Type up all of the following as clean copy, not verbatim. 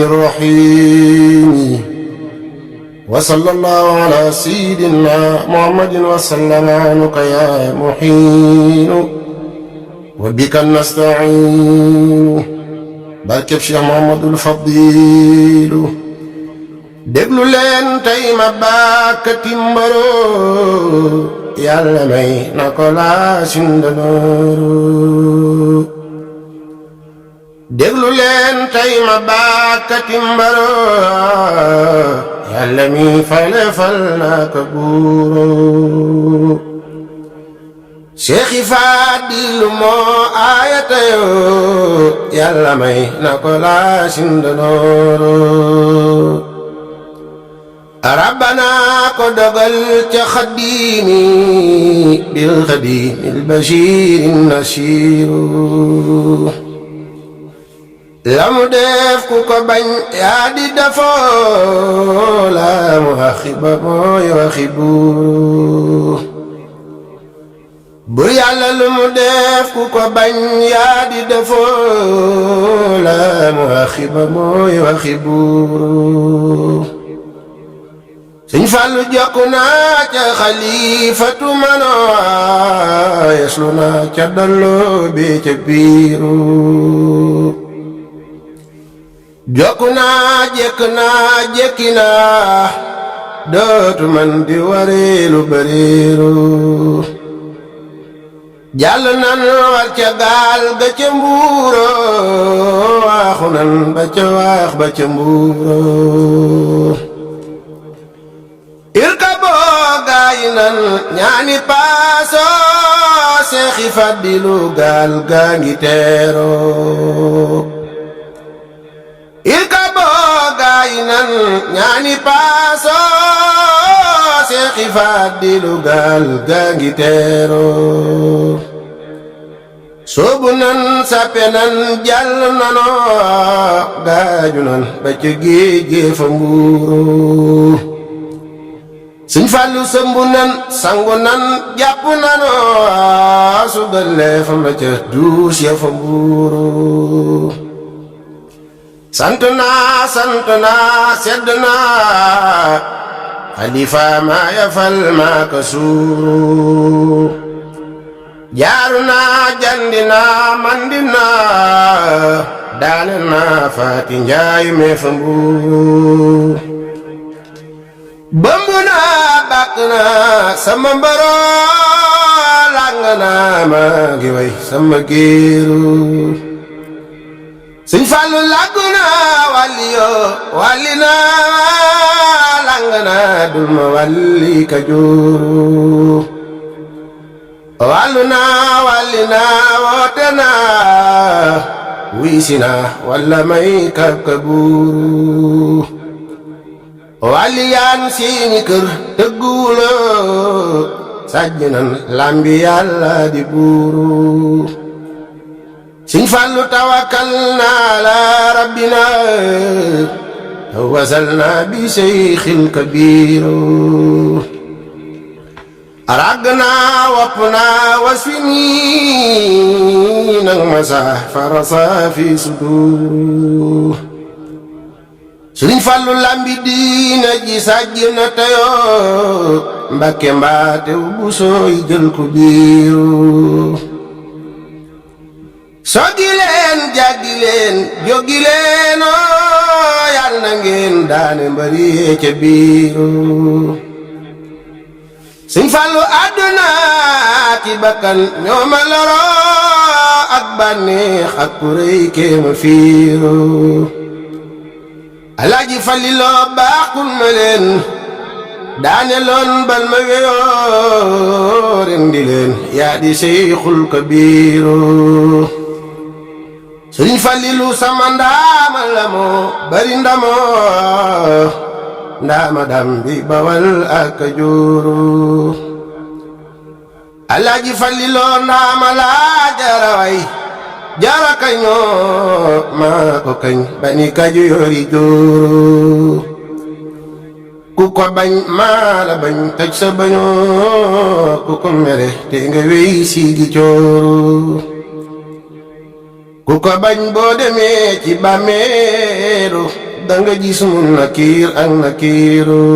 الرحيم وصلى الله على سيدنا محمد وسلم عنك يا محين وبك نستعين barkeb Cheikh Mouhamadoul Fadil déglu leen tey ma bàkkati mbaro yàlla may na ko laa sindanooru déglu leen tey ma bàkkati mbaro yàlla mi fale fal na ko buuro Cheikh Fadilu moo aayatayo yàlla may na ko laa sindanooru rabbana ko dogal ca xaddiimi bil xaddiimil bashiirin nasiiru la mu def ku ko bañ yaa di dafoo la mu axiba mooy waxi buuru bur yàlla lu mu def ku ko bañ yaa di dafoo la mu axiba mooy waxi buuru Sëñ Fallu jokku naa ca xalifatu manoo yeslu naa ca dollo bi ca biiru jokku naa jekk naa jekki naa dootu man di wareelu bariiru jàll nan war ca gaal ga ca mbuuro waaxu nan ba ca waax ba ca mbuuro irkaboo gaayi nan ñaani paaso Seexi Fadilu gaal gaa ngi teeroo irkaboo gaayi nan ñaani paaso Seexi Fadilu gaal gaa ngi teeroo soobu nan sappe nan jàll nanoo gaaju nan ba ca géej gee fa mbuuro Sëñ Fallu sëmbu nan sangu nan jàpp nanoo sugal leefam la ca duus ya fa mbuuro sant naa sedd naa xalifa maa yafal maa ka suuru jaaru naa jandi naa mandi naa daane naa faati njaayu mee fa mbuuru bëmb naa bàkk naa sama mbaro làng naa maa ngi way sama géeru Sëñ Fallu làggu naa wàlli yoo wàlli naa làng naa dul ma wàlli ka jooru wàllu naa woote naa wiisi naa walla may kab ka buuru wàlli yaan seeni kër tëgguwuloo sàjj nan lambi yàlla di buuru Sëñ Fallu tawakkal naa la rabbina wasal naa bi seyxil kabiiru ràgg naa wopp naa wasfi nii nag ma sax farasa fi sudur Sëriñ Fallu lambi diina ji sàjj na teyoo Mbàkke mbaate bu sooy jël ko biiru soggi leen jàggi leen jóggi leen yal na ngeen daane mbari ca biiru Sëñ Fallu àdduna ki bakkan ñoo ma loro ak bànneex ak ku rëy kéema fiiru Alaaji Faliloo baaxul ma leen daane loon bal ma weyoo rendi leen yaa di Seyxul Kabiiru Sëriñ Falilu sama ndaama la moo bari ndamoo ndaama dam bi Bawal ak Kajoor Alaaji Faliloo ndaama laa jaraway jara kañoo maa ko kañ bani Kajoor yi jooro ku ko bañ maa la bañ tëj sa bañoo ku ko mere te nga wey siigi cooro ku ko bañ boo demee ci bàmmeelu danga gis mu nakiir ak nakiiru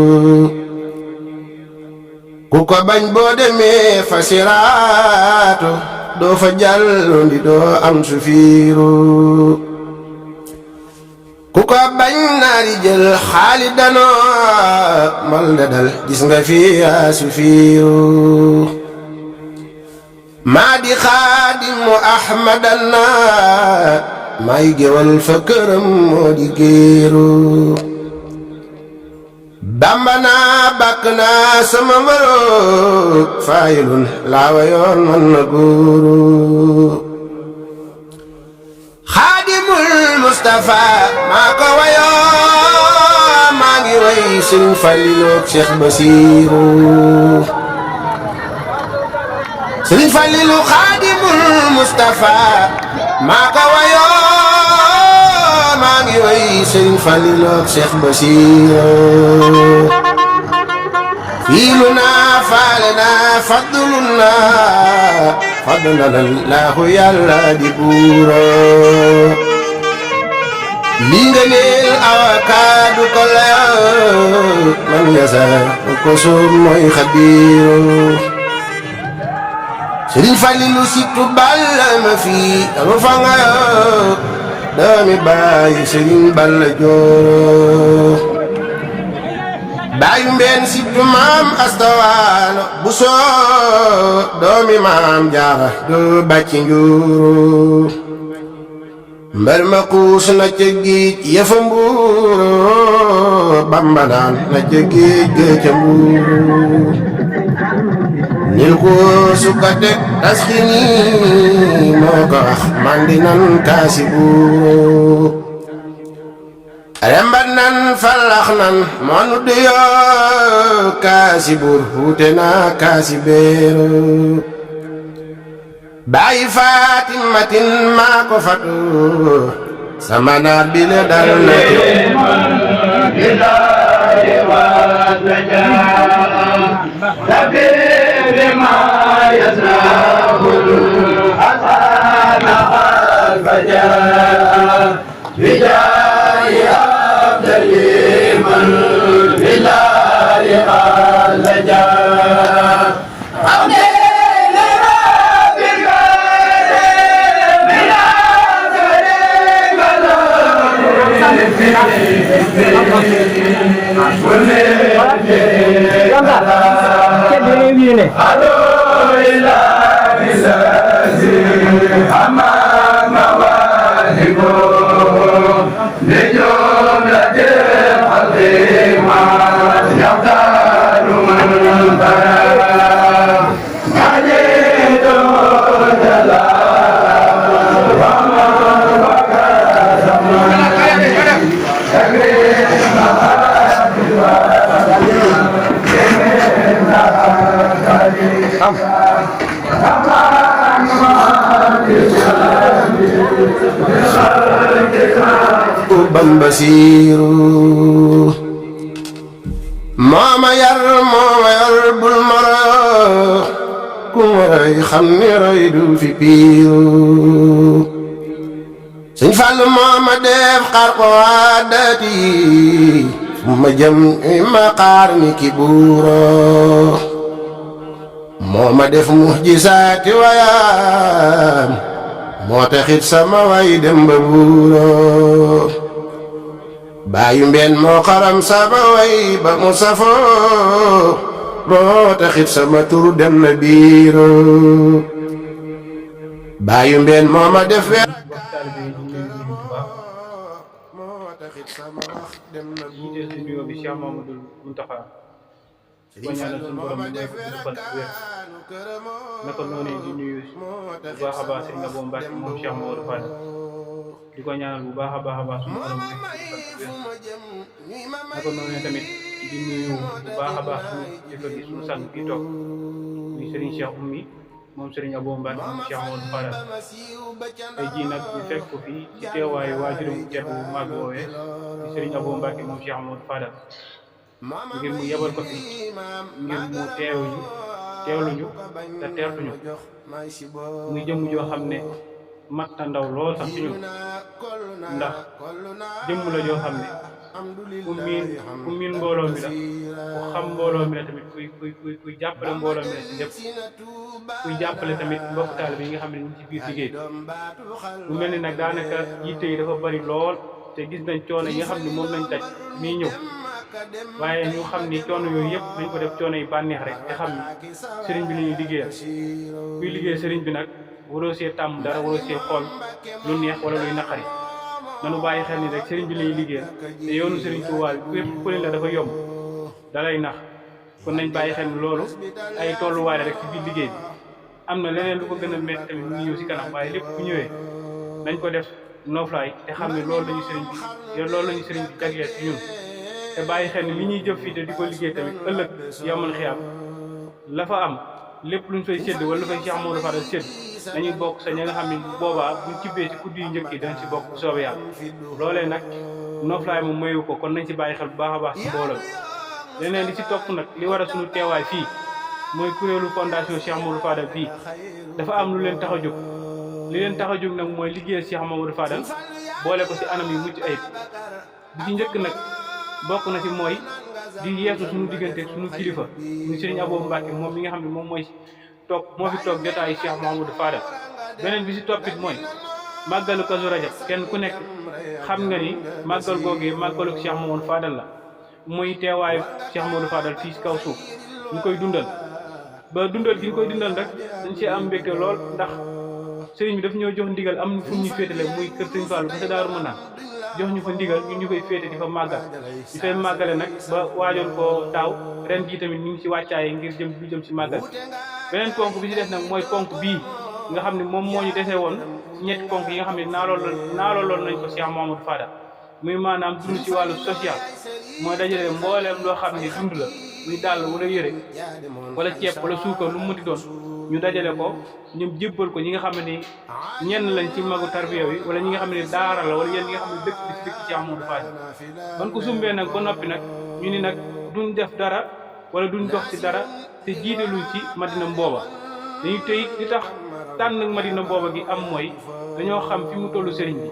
ku ko bañ boo demee fa siraatu doo fa jàllu ndi doo am sufiiru ku ko bañ naari jël xaali danoo mal da dal gis nga fi yaa sufiiru maa di xaadimu ahmadana may géwal fa këram moo di géeru Bamba naa bàkk naa sama mbaroog faayilun laawa yoon man na góoru xaadimul Mustafa maa ko wayoo maa ngi way Sëriñ Falilu ak Cheikh Basiru Sëriñ Falilu xaadimul Mustafa maa ko wayoo maa ngi way Sëriñ Falilu ak Cheikh Basiru fiilu naa faale naa fadlu naa fadlalallaahu yàlla di buuro lii nga neel awakaadu ko layoo man yasa ko soob mooy xabiiru Sëriñ Falilu sittu balla ma fii dama fa nga yoo doomi baay Sëriñ Balla Jooro baayu mbeen sittu maam astawaalo bu soo doomi maam jaara doo bàcci njuuru mbar ma kuus na ca géej yëfa mbuuro Bamba naan na ca géej gee ca mbuuru nil ko sukkate taskini moo ko wax man di nan kaasi buuro rembat nan fallax nan monu duyoo kaasi buur wuute naa kaasi beero bàyyi Faatimatin maa ko fatu sama naar bi le dal na بما يزرعه الحسن الفجاء بجاه أفضل من بالله قد لجا Bamba siiru moo ma yar bul ma roy ku ma roy xam ni roy du fi piiru Sëñ Fallu moo ma def xar ko aadati fu ma jëm ma xaar ni ki buuro moo ma def mujisaati wayaam moo taxit sama way dem ba buuro baayu mbeen moo xaram sama way ba mu safoo moo taxit sama tur dem na biiro baayu mbeen moo ma def weer moo taxit sama wax dem na buuro ko ñaanal suñu borom may ko gudd fan wér naka noonu di nuyu bu baax a baax Serigne Abo Mbacke moom Cheikh Mamadou Fall di ko ñaanal bu baax a baax suñu borom may ko gudd fan wér naka noonu tamit di nuyu bu baax a baax suñu jëkkër gi suñu sang bi toog muy Serigne Cheikh Oumy moom Serigne Abo Mbacke moom Cheikh Mamadou Fall tey jii nag ñu fekk ko fii ci teewaayu waajuram tedd bu mag woowee di Serigne Abo Mbacke moom Cheikh Mamadou Fall ngir mu yebal ko fi ngir mu teewluñu te teertuñu muy jëmm joo xam ne mat na ndaw lool sax ci ñun ndax jëmm la joo xam ne ku miin mbooloo mi la ku xam mbooloo mi la tamit kuy jàppale mbooloo mi la ci lépp kuy jàppale tamit mbokk taalibe yi nga xam ne ñu ngi ci biir liggéey mu mel ni nag daanaka yitte yi dafa bari lool te gis nañ coono yi nga xam ne moom lañ daj mii ñëw waaye ñu xam ni coono yooyu yëpp dañ ko def coono yi bànneex rek te xam ni sëriñ bi la ñuy liggéeyal kuy liggéey sëriñ bi nag waroo see tàmm dara waroo see xool lu neex wala luy naqari nanu bàyyi xel ni rek sëriñ bi la ñuy liggéeyal te yoonu sëriñ Tuubaa bi képp ku ne la dafa yomb dalay nax kon nañ bàyyi xel ni loolu ay tolluwaay rek ci biir liggéey bi am na leneen lu ko gën a métti tamit mu ngi ñëw si kanam waaye lépp bu ñëwee nañ ko def nooflaay te xam ne loolu lañu sëriñ bi jagleel ci ñun te bàyyi xel ni li ñuy jëf fii te di ko liggéey tamit ëllëg yamal xiyaam la fa am lépp luñ fay sédd wala lu fay Cheikh Modou Fadal sédd dañuy bokk sa ña nga xam ne boobaa buñ cibbee ci kudd yu njëkk yi dañ si bokk bu soobee yàlla loolee nag nooflaay moom mayu ko kon nañ si bàyyi xel bu baax a baax ci mbooloo leneen li ci topp nag li war a suñu teewaay fii mooy kuréelu fondation Cheikh Modou Fadal fii dafa am lu leen tax a jóg li leen tax a jóg nag mooy liggéeyal Cheikh Modou Fadal boole ko si anam yu mucc ayib bi ci njëkk nag bokk na ci mooy di yeesu suñu diggante suñu kilifa muy Serigne Abo Mbacke moom mi nga xam ne moom moo fi toog jotaayu Cheikh Mouhamadou Fadal beneen bi si toppit mooy màggalu Kazu Rajab kenn ku nekk xam nga ni màggal googee màggalu Cheikh Mouhamadou Fadal la muy teewaayu Cheikh Mouhamadou Fadal fii si kaw suuf ñu koy dundal ba dundal gi ñu koy dundal rek dañ see am mbégte lool ndax sëriñ bi daf ñoo jox ndigal am fu ñu féetale muy kër Sëriñ Fallu ba sa Daaru Manaan jox ñu fa ndigal ñun ñu koy féete di fa màggal di fay màggale nag ba waajoon ko daaw ren jii tamit ñu ngi si wàccaaye ngir jëm si màggal beneen ponk bi si des nag mooy ponk bii nga xam ne moom moo ñu desee woon ñetti ponk yi nga xam ne naalooloon nañ ko Cheikh Mouhamadou Fadal muy maanaam dund si wàllu social mooy dajale mbooleem loo xam ne dund la muy dàll wala yëre wala ceeb wala suukar lu mu mënti doon ñu dajale ko ñu jébbal ko ñi nga xam ne ñenn lañ ci magu tarbiya yi wala ñi nga xam ne daara la wala yéen ñi nga xam ne dëkk bi si dëkk Cheikh Mouhamadou Fadal ban ko sumbee nag ba noppi nag ñu ni nag duñ def dara wala duñ dox ci dara te jiitaluñ ci Madina Mbooba dañuy tey li tax tànn Madina Mbooba gi am mooy dañoo xam fi mu tollu sëriñ bi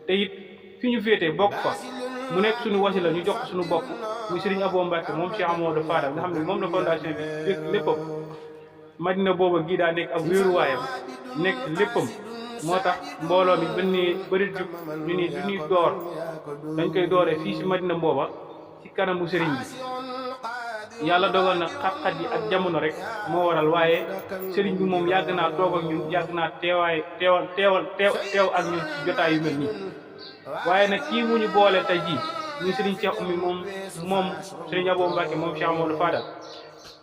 te it fi ñu féetee bokk fa mu nekk suñu wasila ñu jox ko suñu bopp muy Serigne Abo Mbacke moom Cheikh Mouhamadou Fadal nga xam ne moom la fondation bi léppam Madina booba gii daa nekk ab wéeruwaayam nekk léppam moo tax mbooloo mi bañ ne bëri jug ñu ni du ñuy door dañ koy dooree fii si Madina Mbooba ci kanamu Serigne bi yàlla dogal na xat-xat yi ak jamono rek moo waral waaye Serigne bi moom yàgg naa toog ak ñun yàgg naa teew ak ñun ci jotaay yu mel nii waaye nag kii mu ñu boole tey jii muy Serigne Cheikh Oumy moom Serigne Abo Mbacke moom Cheikh Mouhamadou Fadal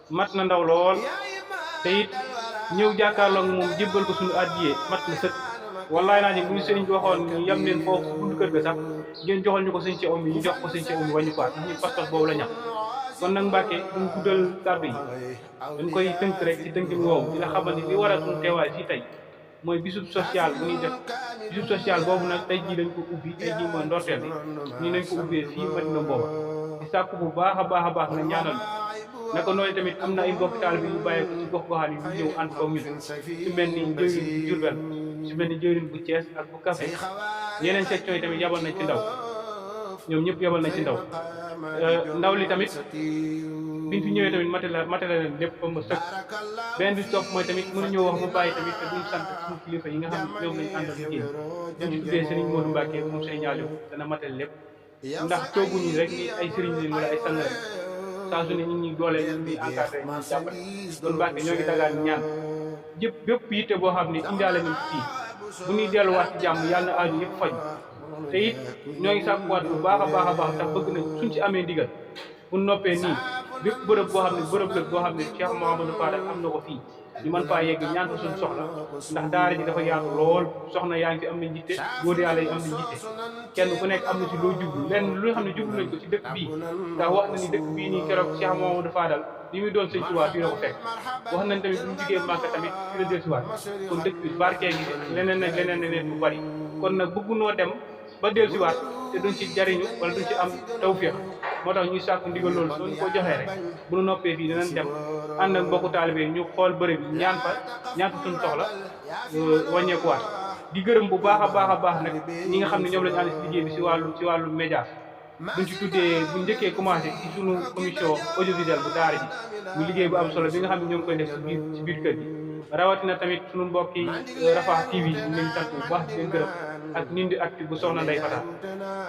mat na ndaw lool te it ñëw jàkkaarloog moom jébbal ko suñu addiyee mat na sëkk wallaay naa ni bu ñu Serigne bi waxoon ni yam leen foofu si buntu kër ga sax ngeen joxal ñu ko Serigne Cheikh Oumy ñu jox ko Serigne Cheikh Oumy wàññi quoi ñu pas-pas boobu la ñax kon nag Mbacke duñ guddal kàddu yi dañ koy tënk rek ci tënkin woowu dina xamal ni li waral suñu teewaay fii tey mooy bisub social bu ñuy def bisub social boobu nag tey jii dañ ko ubbi tey jii mooy ndorteel bi nañ ko ubbee fii Madina Mbooba di sàkku bu baax a baax na ñaanal naka noonu tamit am na ay mbokk taalibe yu bàyyi ko ci gox goxaan yi ñu ñëw ànd ko ñun su mel ni jëwriñ bu Jurbel su mel ni jëwriñ bu Thiès ak bu Kaffé yeneen section yi tamit yabal nañ ci ndaw ñoom ñëpp yabal nañ ci ndaw li tamit biñ fi ñëwee tamit matériel lépp ba mu sëkk benn bi topp mooy tamit mënuñoo wax mu bàyyi tamit te duñ sant suñu kilifa yi nga xam ne ñoom lañ àndal liggéey ñu tuddee Serigne Modou Mbacke moom Serigne Aliou dana matal lépp ndax tooguñu rek ni ay Serigne lañ wala ay sang lañ saa su ne ñu ngi doole ñuy encadré ñu jàppale kon Mbacke ñoo ngi dagaan ñaan bépp yitte boo xam ne indaale nañ fii bu ñuy delluwaat ci jàmm yàlla na aaju yëpp faj te it ñoo ngi sàkkuwaat bu baax a baax ndax bëgg nañ suñ ci amee ndigal bu noppee nii bépp bërëb boo xam ne bërëb la boo xam ne Cheikh Mouhamadou Fadal am na ko fii ñu mën faa yegg ñaan ko suñu soxla ndax daara ji dafa yaatu lool soxna yaa ngi fi am nañ jitte góor yàlla yi am nañ jitte kenn ku nekk am na ci loo jublu lenn lu nga xam ne jublu nañ ko ci dëkk bii ndax wax na ni dëkk bii nii keroog Cheikh Mouhamadou Fadal li muy doon sëñ Tuubaa fii la ko fekk wax nañ tamit bu ñu jugee Màkka tamit fii la dellusiwaat kon dëkk bi barkee gi leneen bu bari kon nag bëggu noo dem ba dellusiwaat te duñ ci jariñu wala duñ ci am tawféex moo tax ñuy sàkku ndigal loolu soo ñu ko joxee rek bu nu noppee fii dinañ dem ànd ak mbokku taalibe ñu xool bërëb bi ñaan fa suñu soxla wàññeekuwaat di gërëm bu baax a baax nag ñi nga xam ne ñoom lañu ànd si liggéey bi si wàllu média buñ ci tuddee buñ njëkkee commencé ci sunu commission audiovisuelle bu daara ji mu liggéey bu am solo bi nga xam ne ñoo ngi koy def ci biir kër gi rawatina tamit sunu mbokk yi Rafah TV ñu leen sant bu baax di leen gërëm ak Ndindy Actu bu soxna Ndeye Fata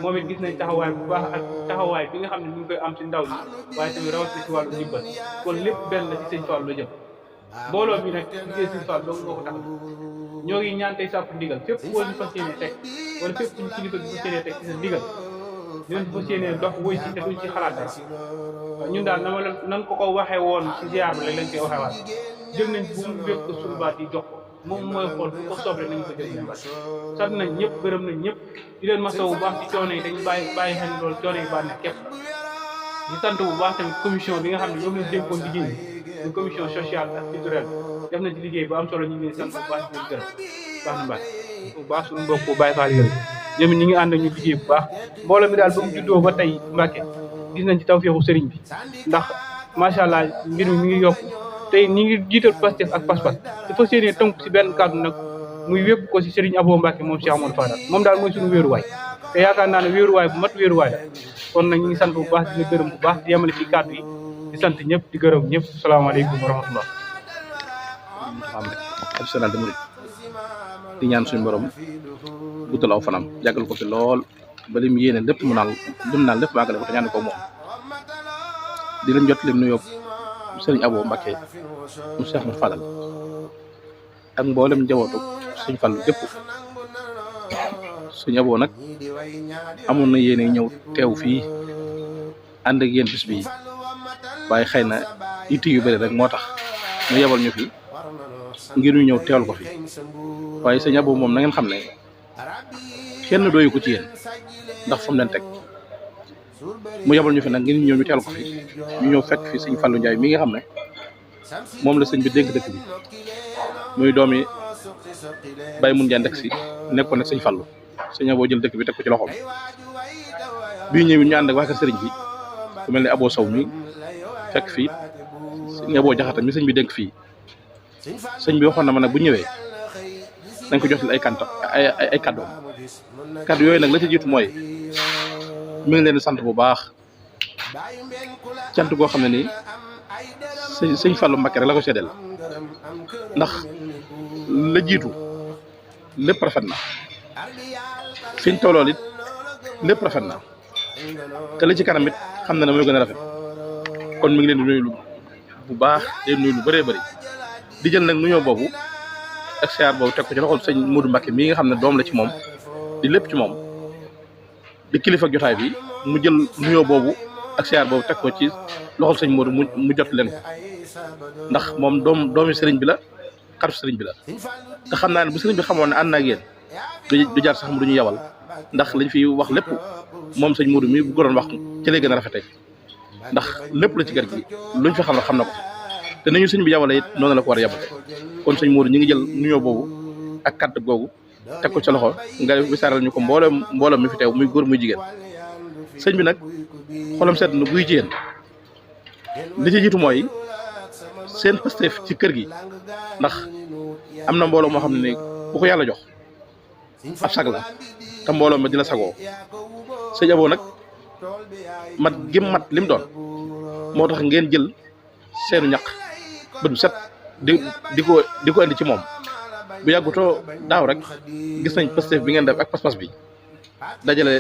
moom it gis nañ taxawaay bu baax ak taxawaay bi nga xam ne ñu ngi koy am ci ndaw ñi waaye tamit rawatina ci wàllu ndimbal kon lépp benn la ci sëñ Fall la jëm mbooloo bi nag liggéey sëñ Fall dong moo ko tax ñoo ngi ñaan tey sàpp ndigal fépp woo ñu fas yéene teg wala fépp ñu kilifa bi fas yéene teg ci sa ndigal dinañ fas yéene dox woy ci te duñ ci xalaat dara ñun daal nan ko waxee woon ci ziar bi lañ koy waxee waat jël nañ bu mu wékk suñu baat yi jox ko moom mooy xool bu ko soobee nañ ko jël nañ sant nañ ñëpp gërëm nañ ñëpp di leen masaw bu baax ci coono yi dañu bàyyi xel loolu coono yi baax na képp di sant bu baax tamit commission bi nga xam ne ñoom lañ dénkoon liggéey bi muy commission sociale ak culturelle def na ci liggéey bu am solo ñu ngi leen sant bu baax di leen gërëm baax na baax bu baax suñu mbokk bu bàyyi faal yooyu ñoom ñi ngi ànd ak ñu liggéey bu baax mbooloo mi daal ba mu juddoo ba tey Mbàkke gis nañ ci tawfeexu sëriñ bi ndax macha allah mbir mi ngi yokk tey ñi ngi jiital Pastef ak pas-pas te fas yéene tënk ci benn kàddu nag muy wékk ko ci sëriñ Abo Mbàkke moom Cheikh Amadou Fadal moom daal mooy suñu wéeruwaay te yaakaar naa ne wéeruwaay bu mat wéeruwaay la kon nag ñu ngi sant bu baax di gërëm bu baax di yemale ci kàddu yi di sant ñëpp di gërëm ñëpp salaamaaleykum wa rahmatullah additional de murid di ñaan suñu borom guddal aw fanam yàggal ko fi lool ba lim yéene lépp mu naan lépp màggale ko te ñaan ko moom di leen jot lim nuyoo sëriñ Abo Mbàkke mu Cheikh Amadou Fadal ak mboolem njabootu suñ Fallu gépp suñu Abo nag amoon na yéene ñëw teew fii ànd ak yéen bis bi waaye xëy na itti yu bëri rek moo tax mu yebal ñu fi ngir ñu ñëw teewal ko fi waaye sëñ Abo moom na ngeen xam ne kenn doyu ko ci yéen ndax fa mu leen teg mu yebal ñu fi nag ngir ñu ñëw ñu teewal ko fi ñu ñëw fekk fi sëñ Fallou Ndiaye mi nga xam ne moom la sëñ bi dénk dëkk bi muy doomi Baye Mun Ndiaye ndek si nekkoon nag sëñ Fallou sëñ Abo jël dëkk bi teg ko ci loxoom bii ñëw ñu ànd ak waa kër sëriñ bi ku mel ne Abo Sow mi fekk fii sëñ Abo Jaxata mi sëñ bi dénk fii sëñ bi waxoon na ma nag bu ñëwee dañ ko jox ay kàddoom kàddu yooyu nag la ci jiitu mooy mi ngi leen di sant bu baax cant goo xam ne nii sëñ Fallou Mbacké rek la ko seddeel ndax la jiitu lépp rafet na fiñ tollool it lépp rafet na te la ci kanam it xam na ne mooy gën a rafet kon mi ngi leen di nuyu bu baax leen nuyu lu bëree bëri di jël nag nuyoo boobu ak siyaar boobu teg ko ci loxol sëñ Modou Mbacké mii nga xam ne doom la ci moom di lépp ci moom di kilifa ak jotaay bi mu jël nuyoo boobu ak siyaar boobu teg ko ci loxol sëñ Modou mu jot leen ko ndax moom doomi sëriñ bi la xaritu sëriñ bi la te xam naa ne bu sëriñ bi xamoon ne ànd na ak yéen du jaar sax mu duñu yabal ndax lañ fi wax lépp moom sëñ Modou mi bu ko doon wax ci lay gën a rafetee ndax lépp la ci kër gi luñ fi xam na ko te nañu sëñ bi yabale it noonu la ko war a yabale kon sëñ Modou ñu ngi jël nuyoo boobu ak kàddu googu teg ko ca loxo nga wisaaral ñu ko mboolem mi fi teew muy góor muy jigéen sëñ bi nag xolam sedd na guy ci yéen li ci jiitu mooy seen Pastef ci kër gi ndax am na mbooloo moo xam ne ni bu ko yàlla jox ab sag la te mbooloo ma di la sagoo sëñ Abo nag mat gim mat lim doon moo tax ngeen jël seenu ñaq bët bu set di ko indi ci moom bu yàggutoo daaw rek gis nañ Pastef bi ngeen def ak pas-pas bi dajale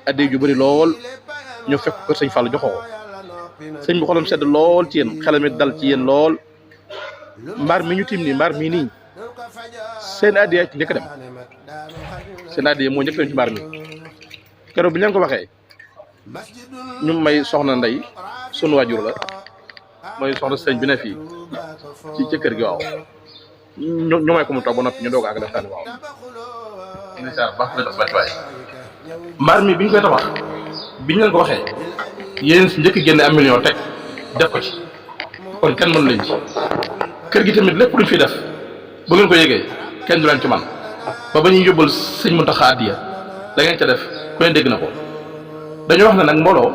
addiya ju bëri lool ñu fekk ko sëñ Fallou joxoo ko sëñ bi xolam sedd lool ci yéen xelam it dal ci yéen lool mbaar mi ñu tiim nii mbaar mii nii seen addiya ci njëkk dem seen addiya moo njëkk dem ci mbaar mi keroog bi ñu leen ko waxee ñu may soxna Ndey sunu waajur la mooy soxna sëñ bi ne fii ci kër gi waaw ñu may ko mu toog ba noppi ñu doog a àgg waxtaan waaw mbaar mi bi ñu koy tabax bi ñu leen ko waxee yéen si njëkk génne am million teg def ko ci kon kenn mënu leen ci kër gi tamit lépp luñ fi def bu ngeen ko yëgee kenn du leen ci man ba ñuy yóbbal sëñ Muntaxa addiya da ngeen ca def ku ne dégg na ko dañoo wax ne nag mbooloo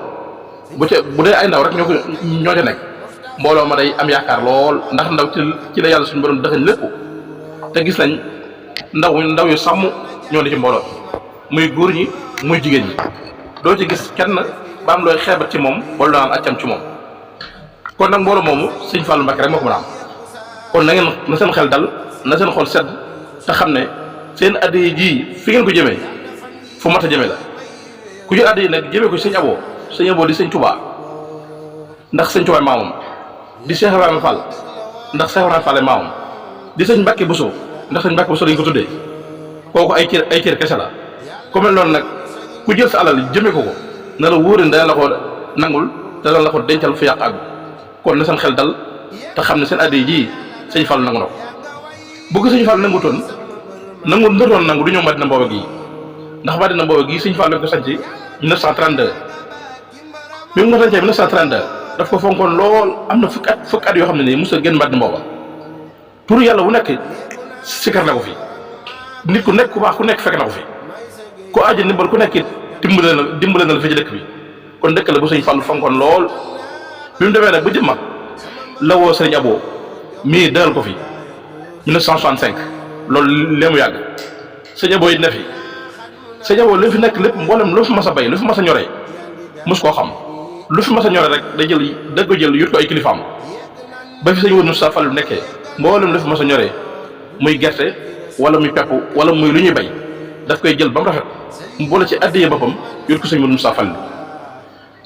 bu dee ay ndaw rek ñoo ca nekk mbooloo ma day am yaakaar lool ndax ndaw ci la yàlla suñu borom dëxañ lépp te gis nañ ndaw yu sàmm ñoo ne ci mbooloo muy góor ñi muy jigéen ñi doo ci gis kenn ba am looy xeebat ci moom wala doo am accam ci moom. kon nag mbooloo moomu sëñ Fallou Mbacké rek moo ko mën a am kon na ngeen na seen xel dal na seen xol sedd te xam ne seen addiya ji fi ngeen ko jëmee fu mat a jëmee la ku jël addiya nag jëmee ko sëñ Abo di sëñ Touba ndax sëñ Touba maamam di Cheikh Ibrahima Fall ndax Cheikh Ibrahima Fall maamam di sëñ Mbacké Bousso ndax sëñ Mbacké Bousso dañ ko tuddee kooku ay cër kese la ku mel noonu nag ku jël sa alal jëmee ko na la wóoree dana la ko nangul te dana la ko dencal fu yàq àgg kon na seen xel dal te xam ne seen addiya ji sëñ Fall nangu na ko bu ko sëñ Fall nangu ndëtoon nangu du ñëw Madina Mbooba gii ndax Madina Mbooba gii sëñ Fall lañ ko sanc 1932 bi mu ko sancee 1932 daf ko fonkoon lool am na fukki at yoo xam ne nii mos a génn Madina Mbooba pour yàlla wu nekk sikkar na ko fi nit ku nekk ku baax ku nekk fekk na ko fi ku aaja ndimbal ku nekk it dimbale na la fi ci dëkk bi kon dëkk la bu sëñ Fall fonkoon lool bi mu demee nag ba jëm mag la woo sëriñ Abo mii dalal ko fi 1965 loolu lee mu yàgg sëñ Abo it ne fi sëñ Abo li fi nekk lépp mboolem lu fi mas a bay lu fi mas a ñoree mos koo xam lu fi mas a ñoree rek da ko jël yut ko ay kilifaam ba fi sëñ Wër Moussa Fall nekkee mboolem lu fi mas a ñoree muy gerte wala muy pepp wala muy lu ñuy bay daf koy jël ba mu rafet mu boole ci addiya boppam yut ko sëñ Wër Moussa Fall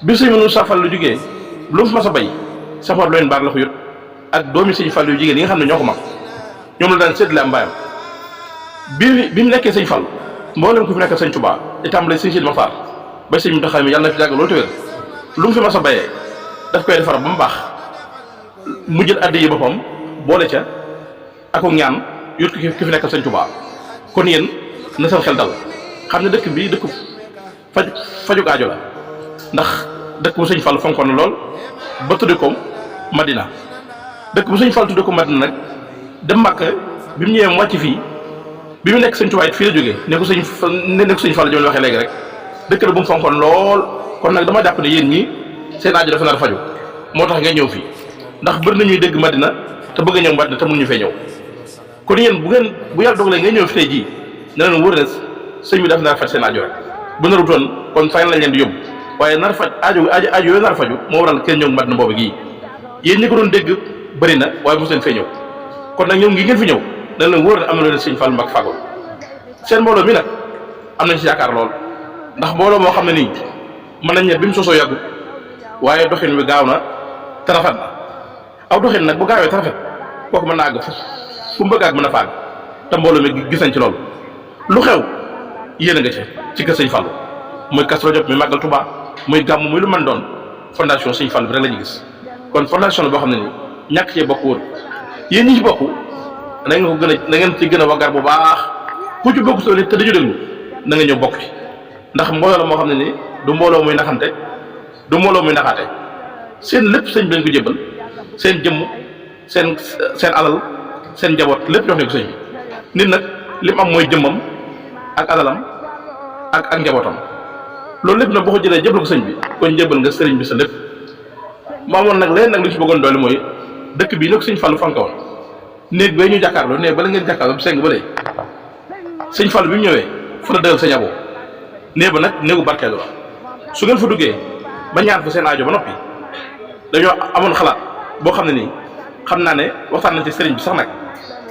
bi sëñ Wër Moussa Fall jógee lu mu fi mas a bay saxoor looy mbaar la ko yut ak doomi sëñ Fall yu jigéen yi nga xam ne ñoo ko mag ñoom la daan séddale am mbaayam bi mu nekkee sëñ Fall mboolem ku fi nekkal sëñ Touba di tàmbalee sëñ Sidi Maxtaar ba sëñ Muntaxa mi yàlla na fi yàgg loolu te wér lu mu fi mas a bayee daf koy defar ba mu baax mu jël addiya boppam boole ca ak ñaan yut ki fi nekkal sëñ Touba kon yéen na seen xel dal xam ne dëkk bi dëkk fajug aajo la ndax dëkk bu sëñ Fall fonkoon na lool ba tudde ko Madina dëkk bu sëñ Fall tudde ko Madina nag dem Makka bi mu ñëwee mu wàcc fii bi mu nekk sëñ Tuubaa it fii la jógee ne ko sëñ Fall joon waxee léegi rek dëkk la bu mu fonkoon lool kon nag dama jàpp ne yéen ñii seen aajo dafa nar a faju moo tax ngay ñëw fii ndax bëri na ñuy dégg Madina te bëgg a ñëw Madina te mënuñu fee ñëw kon yéen bu yàlla dogalee ngay ñëw fi tey jii ne leen wóor ne sëñ bi dafa nar a faj seen aajo rek bu narutoon kon fay lañ leen di yóbbu waaye nar faj aajo yooyu nar a faju moo waral kenn ñëw Madina boobu gii yéen ñi ko doon dégg bëri na waaye mosu leen fee ñëw kon nag ñoom ngi ngeen fi ñëw dañ leen wóor ne am na leen sëñ Fall Mbacké fàggul seen mbooloo mi nag am nañ si yaakaar lool ndax mbooloo moo xam ne nii mën nañ ne bi mu sosoo yàggu waaye doxin wi gaaw na te rafet na aw doxin nag bu gaawee te rafet kooku mën na àgg fu mu bëgg àgg mën a fàgg te mbooloo mi gis nañ ci loolu lu xew yéen a nga ci kër sëñ Fall muy Kazu Rajab muy Màggal Tuubaa muy gàmm muy lu mën doon fondation sëñ Fall bi rek la ñu gis kon fondation la boo xam ne nii ñàkk cee bokk wóor yéen ñi ci bokk na ngeen ci gën a waggar bu baax ku ci bokk soo te dañu déglu na nga ñëw bokk ci ndax mbooloo la moo xam ne nii du mbooloo muy naxante du mbooloo muy naxaate seen lépp sëñ bi lañ ko jébal seen jëmm seen alal seen njaboot lépp jox nañ ko sëñ bi nit nag li mu am mooy jëmmam ak alalam ak njabootam loolu lépp nag boo ko jëlee jébal ko sëñ bi kon jébal nga sëriñ bi sa lépp moo amoon nag leneen nag li ci bëggoon doole mooy dëkk bii nag sëñ Fallu fanka woon néeg bee ñu jàkkaarloo néeg bala ngeen jàkkaarloo seng ba léegi sëñ Fallu bi mu ñëwee fa la dëgal sëñ Abo néeg ba nag néegu barkeelu la su ngeen fa duggee ba ñaan fa seen aajo ba noppi dañoo amoon xalaat boo xam ne nii xam naa ne waxtaan nañ ci sëriñ bi sax nag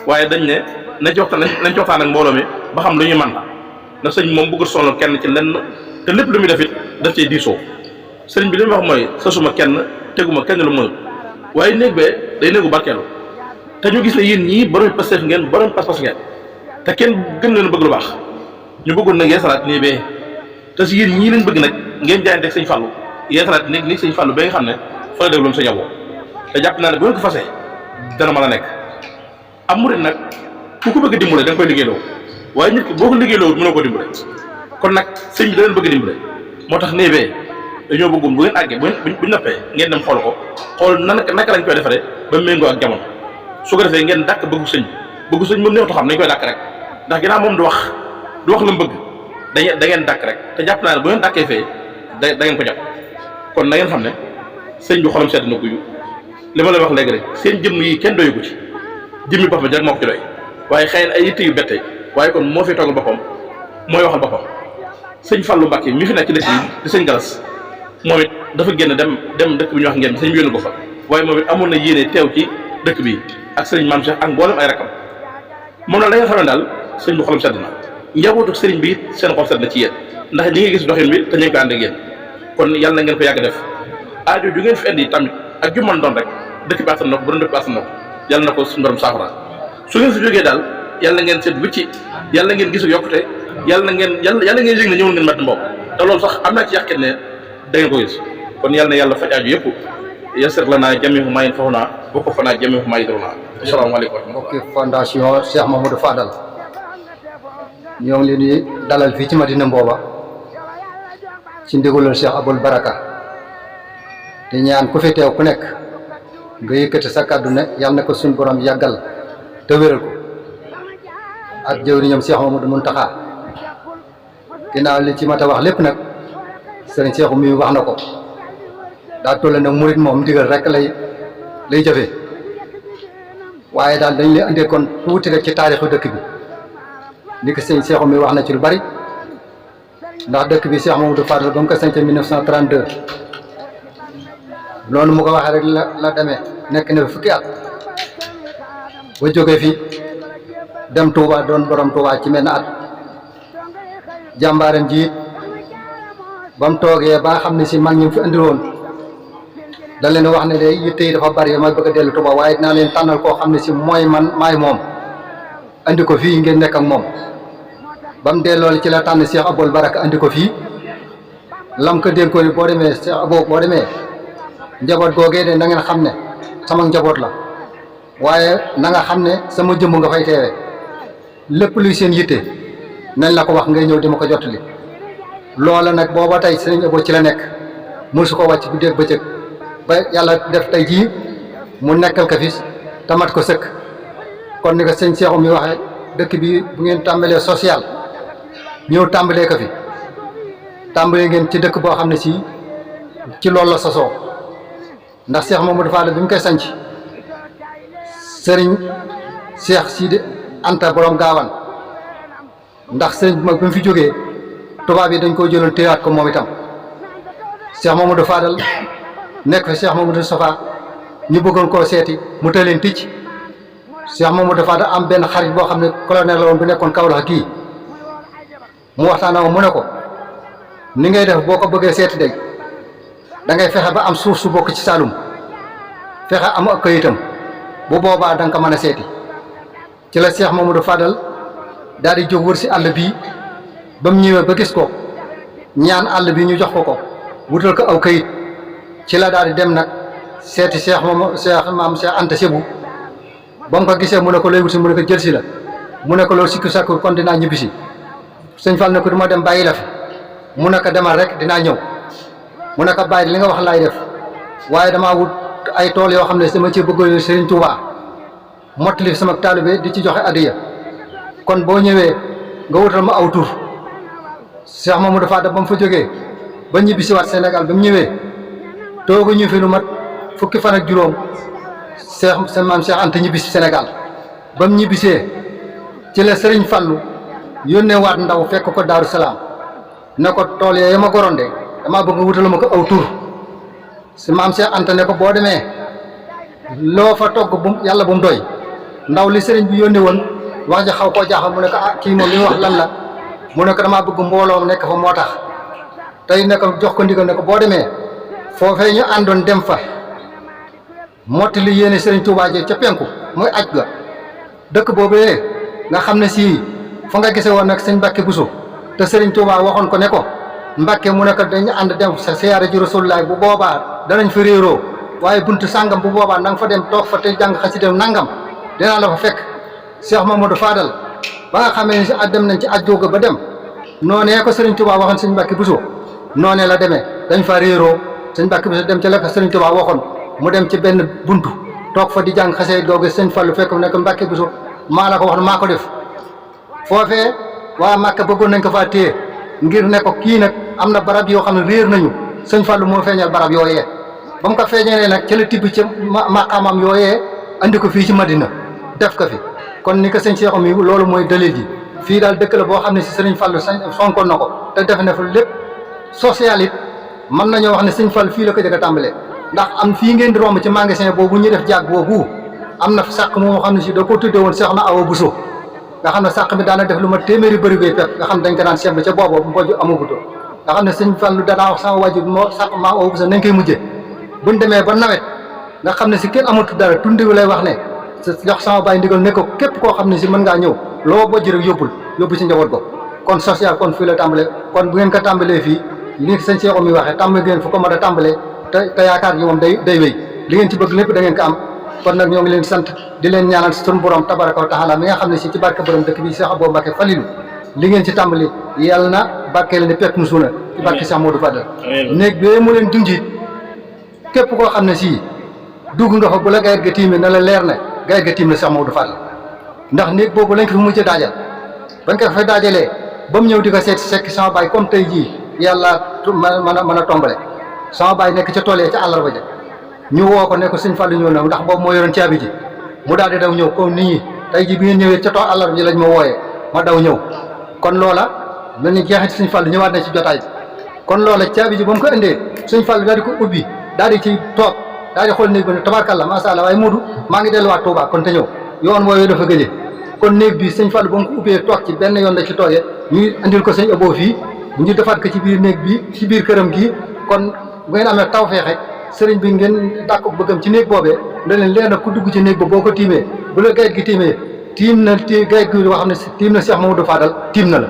waaye dañ ne nañ ci waxtaan ak mbooloo mi ba xam lu ñuy mën ndax sëñ moom bëggul sonal kenn ci lenn te lépp lu muy def it daf cee diisoo sëriñ bi li muy wax mooy sasuma kenn teguma kenn lu mënul waaye néeg bee day néegu barkeelu te ñu gis ne yéen ñii borom Pastef ngeen borom pas-pas ngeen te kenn gën leen bëgg lu baax ñu bëggoon nag yeesalaat nii bee te si yéen ñii leen bëgg nag ngeen jaayante ak sëñ Fallu yeesalaat néeg sëñ Fallu ba nga xam ne fa la dégloon sëñ Abo te jàpp naa ne bu ngeen ko fasee dana mën a nekk am murit nag ku ko bëgg dimbale da nga koy liggéeyloo waaye nit ki boo ko liggéeyloo mënoo ko dimbale kon nag sëñ bi da leen bëgg dimbale moo tax nee bee dañoo bëggoon bu ngeen àggee buñ noppee ngeen dem xool ko xool naka lañ koy defaree ba méngoo ak jamono su ko defee ngeen dàkk bëggu sëñ moom neextu xam nañ koy dàkk rek ndax ginnaaw moom du wax la mu bëgg da ngeen dàkk rek te jàpp naa ne bu ngeen dàkkee fee da ngeen ko jàpp kon na ngeen xam ne sëñ bi xolam sedd na guyu li ma lay wax léegi rek seen jëmm yi kenn doyu ko ci jëmmi boppam rek moo ko ci doy waaye xëy na ay yitte yu bette waaye kon moo fi toogal boppam mooy waxal boppam sëñ Fallou Mbacke mi fi nekk ci dëkk bi di sëñ Galas moom it dafa génn dem dëkk bi ñu wax ngeen sëñ bi yónni ko fa waaye moom it amoon na yéene teew ci dëkk bi ak sëriñ Maam Cheikh ak mboolem ay rakam moom nag da nga xam ne daal sëñ bi xolam sedd na njabootu sëriñ bi seen xol sedd na ci yéen ndax ñi ngi gis doxin bi te ñu ngi ko ànd ak yéen kon yàlla na ngeen ko yàgg def aajo ju ngeen fi indi tamit ak ju mën doon rek dëkk bi attan na ko bu doon dëkk bi attan na ko yàlla na ko suñu borom saafara su ngeen fi jógee daal yàlla ngeen seet wicci yàlla ngeen gisu yokkute yàlla ngeen yëg ne ñëwul ngeen mat mbokk te loolu sax am naa ci yàqit ne da ngeen ko gis kon yàlla na yàlla faj aajo yëpp yasir lanaa jamii'u maa yanfa'unaa wa kaffanaa jamii'u maa yadurrunaa asalaamaaleykum mbokki fondation Cheikh Mamadou Fadal ñoo ngi leen di dalal fii ci Madina Mbooba ci ndigalul Cheikh Aboul Baraka te ñaan ku fi teew ku nekk nga yëkkati sa kàddu ne yàlla na ko suñu borom yàggal te wéral ko ak jëwriñam Cheikh Mamadou Muntaxa ginnaaw li ci mat a wax lépp nag sëriñ Cheikh mi wax na ko daa toll nag murit moom ndigal rek lay jëfee waaye daal dañ lay andee kon tuuti rek ci taarixu dëkk bi li ko sëñ Cheikh mi wax na ci lu bari ndax dëkk bi Cheikh Mamadou Fadal ba mu ko sañc 1932 loolu mu ko waxee rek la demee nekk na fukki at ba jóge fi dem Touba doon borom Touba ci menn at jàmbaaram ji ba mu toogee ba nga xam ne si mag ñi fi andi woon da leen wax ne de yitte yi dafa bari ma bëgg a dellu Touba waaye dinaa leen tànnal koo xam ne si mooy man maay moom andi ko fii ngeen nekk ak moom ba mu dee loolu ci la tànn Cheikh Aboul Baraka andi ko fii lam ko dénk ko ni boo demee Cheikh Abou boo demee njaboot googee de na ngeen xam ne sama njaboot la waaye na nga xam ne sama jëmm nga fay teewe lépp luy seen yitte nañ la ko wax ngay ñëw di ma ko jottali loola nag booba tey sëñ Abou ci la nekk mosu ko wàcc bu dégg bëccëg ba yàlla def tey jii mu nekkal ko fi tamat ko sëkk kon ni ko sëñ Cheikh mi waxee dëkk bi bu ngeen tàmbalee social ñëw tàmbalee ko fi tàmbalee ngeen ci dëkk boo xam ne si ci loolu la sosoo ndax Cheikh Mamadou Fadal bi mu koy sanc sëriñ Cheikh Sidi Anta borom Gaawan ndax sëriñ bi mag bi mu fi jógee tubaab yi dañ koo jëloon téyaat ko moom itam Cheikh Mamadou Fadal nekk fi Cheikh Mamadou Sofa ñu bëggoon koo seeti mu tëleen ticc Cheikh Mamadou Fadal am benn xarit boo xam ne colonel la woon bu nekkoon Kaolack kii mu waxtaan ak mu ne ko ni ngay def boo ko bëggee seeti day da ngay fexe ba am suuf su bokk ci Saloum fexe am ak kayitam bu boobaa da nga ko mën a seeti ci la Cheikh Mamadou Fadal daal di jóg wër si àll bii ba mu ñëwee ba gis ko ñaan àll bi ñu jox ko wutal ko aw kayit ci la daal di dem nag seeti Cheikh Anta Sebou ba mu ko gisee mu ne ko lay wuti mu ne ko jël si la mu ne ko loolu sikku sakku kon dinaa ñibbisi sëñ Fall ne ko du ma dem bàyyi la fi mu ne ko demal rek dinaa ñëw mu ne ko bàyyi li nga wax laay def waaye damaa wut ay tool yoo xam ne dama ci bëgg Serigne Touba mottali sama taalibe di ci joxe adiya kon boo ñëwee nga wutal ma aw tur Cheikh Mamadou Fadal ba mu fa jógee ba ñibbisi waat Sénégal ba mu ñëwee toogu ñu fi lu mat fukki fan ak juróom seen maam Cheikh Anta ñibbisi Sénégal ba mu ñibbisee ci la Serigne Fallou yónnee waat ndaw fekk ko Daaru Salaam ne ko tool yee ma goronde damaa bëgg nga wutal ma ko aw tur si maam Cheikh Anta ne ko boo demee loo fa togg bu yàlla bu mu doy ndaw li Serigne bi yónnee woon wax ja xaw koo jaaxal mu ne ko ah kii moom li mu wax lan la mu ne ko damaa bëgg mbooloo nekk fa moo tax tey ne ko jox ko ndigal ne ko boo demee foofee ñu àndoon dem fa mottali yéene Serigne Touba ji ca penku muy aj ga dëkk boobee nga xam ne sii fa nga gise woon nag sëñ Mbàkke Buso te Serigne Touba waxoon ko ne ko Mbàkke mu ne ko dañu ànd dem sa siyaare ji Rasulullah bu boobaa danañ fa réeroo waaye buntu sàngam bu boobaa na nga fa dem toog fa te jàng xasida nangam dinaa la fa fekk Cheikh Mamadou Fadal ba nga xamee ni si dem nañ ci aj googu ba dem noonee ko Serigne Touba waxoon sëñ Mbàkke Buso noonee la demee dañ fa réeroo sëñ Mbàkke Buso dem ci la ko Serigne Touba waxoon mu dem ci benn buntu toog fa di jàng xasida googu sëñ Fallu fekk mu ne ko Mbàkke Buso maa la ko wax maa ko def foofee waa Màkka bëggoon nañ ko faa téye ngir ne ko kii nag am na barab yoo xam ne réer nañu sëñ Fallu moo feeñal barab yooyee ba mu ko feeñalee nag ci la tibb ci maqaamam yooyee andi ko fii ci Madina def ko fi kon ni ko sëñ Cheikh mi loolu mooy dalil ji fii daal dëkk la boo xam ne si Serigne Fallou fonkoon na ko te defe na fa lépp social it mën nañoo wax ne Serigne Fallou fii la ko jëkk a tàmbalee ndax am fii ngeen di romb ci magasin boobu ñu def jaag boobu am na sàq moo xam ne si da ko tudde woon Soxna Awa Bousso nga xam ne sàq mi daana def lu ma téeméeri bëri goy pepp nga xam dañ ko daan seetlu ca boobu mbooju amaguto nga xam ne Serigne Fallou danaa wax sama wàjju moo sàq maa Awa Bousso nañ koy mujjee buñ demee ba nawet nga xam ne si kenn amatu dara tundi lay wax ne jox sama baay ndigal ne ko képp koo xam ne si mën ngaa ñëw loo bojj rek yóbbu ci njaboot ko kon social kon fii la tàmbalee kon bu ngeen ko tàmbalee fii li sëñ Cheikh mi waxee tàmbale ngeen fu ko mën a tàmbalee te yaakaar gi moom day wéy li ngeen ci bëgg lépp da ngeen ko am kon nag ñoo ngi leen sant di leen ñaanal sunu borom tabaraka wa taala mi nga xam ne si ci barke borom dëkk bi Cheikh Abou Mbacké Falilou li ngeen ci tàmbali yàlla na barke leen ne pekk mu suuna ci barke Cheikh Modou Fadal néeg bee mu leen dunji képp koo xam ne si dugg nga fa bu la gayet ga tiimee na la leer ne gayet ga tiim na Cheikh Modou Fadal ndax néeg boobu lañ ko fi mujj daajal bañ ko fay daajalee ba mu ñëw di ko seet sekk sama baay comme tey jii yàlla mën a tombale sama baay nekk ca tool yi ca àllarba ja ñu woo ko ne ko sëñ Fallou ñëw na ndax boobu moo yoroon caabi ji mu daal di daw ñëw comme nit ñi tey ji bi ngeen ñëwee ca tool àllarba ji lañ ma wooyee ma daw ñëw kon loola lañu jeexit sëñ Fallou ñëwaat na ci jotaay bi kon loola caabi ji ba mu ko indee sëñ Fallou daal di ko ubbi daal di ci toog daal di xool néeg bi ne tabarkalla masha Allah waaye Modou maa ngi delluwaat Touba kon te ñëw yoon wooyu dafa gëjee kon néeg bi sëñ Fallou ba mu ko ubbee toog ci benn yoon la ci toogee ñu andil ko sëñ Abo fii ñu defaat ko ci biir néeg bi ci biir këram gi kon bu ngeen amee taw feexe sëriñ bi ngeen dàq bëggam ci néeg boobee da leen leer na ku dugg ci néeg ba boo ko tiimee bu la gayet gi tiimee tiim na gayet gi wax ne tiim na Cheikh Mamadou Fadal tiim na la